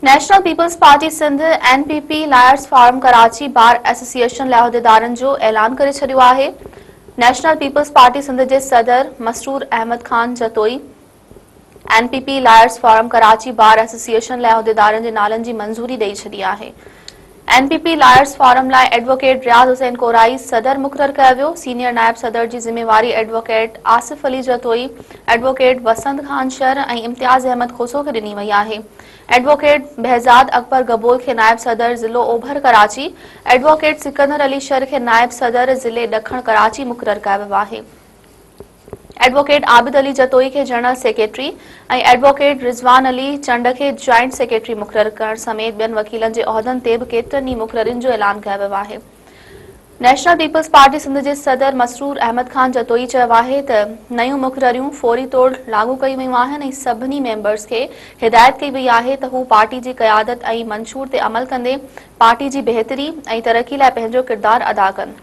National Peoples Party Sindh, N P P, lawyers forum Karachi bar association لاء عهديدارن جو اعلان ڪري ڇڏيو آهي. نيشنل پيپلز پارٽي سنڌ جي صدر Masroor Ahmed Khan Jatoi N P P lawyers forum Karachi bar association لاء عهديدارن جي نالن جي منظوري ڏئي ڇڏي آهي. N P P lawyers forum لاء ايڊووڪيٽ رياض حسين ڪورائي صدر مقرر ڪيو ويو، سينيئر نائب صدر جي ذميواري ايڊووڪيٽ آصف علي جتوئي، ايڊووڪيٽ وسند خان شر ۽ امتياز احمد کوسو کي ڏني وئي آهي. ايڊووڪيٽ بهزاد اڪبر گبول کي نائب صدر ضلعو اوڀر ڪراچي، ايڊووڪيٽ سڪندر علي شر کي نائب صدر ضلعي ڏکڻ ڪراچي مقرر ڪيو ويو آهي. ايڊووڪيٽ عابد علي جتوئي کي general secretary ۽ advocate Rizwan Ali چنڊ کي جوائنٽ سيڪريٽري مقرر ڪرڻ سميت ٻين وڪيلن جي عهدن تي به ڪيترن ئي مقررين جو اعلان ڪيو ويو آهي. نيشنل پيپلز پارٽي سنڌ جي صدر مسرور احمد خان جتوئي چيو آهي ته نيون مقرريون فوري طور لاڳو ڪيون ويون آهن ۽ سڀني ميمبرز کي هدايت ڪئي وئي آهي ته هو پارٽي جي قيادت ۽ منشور تي عمل ڪندي پارٽي جي بهتري ۽ ترقي لاء پنهنجو ڪردار ادا ڪن.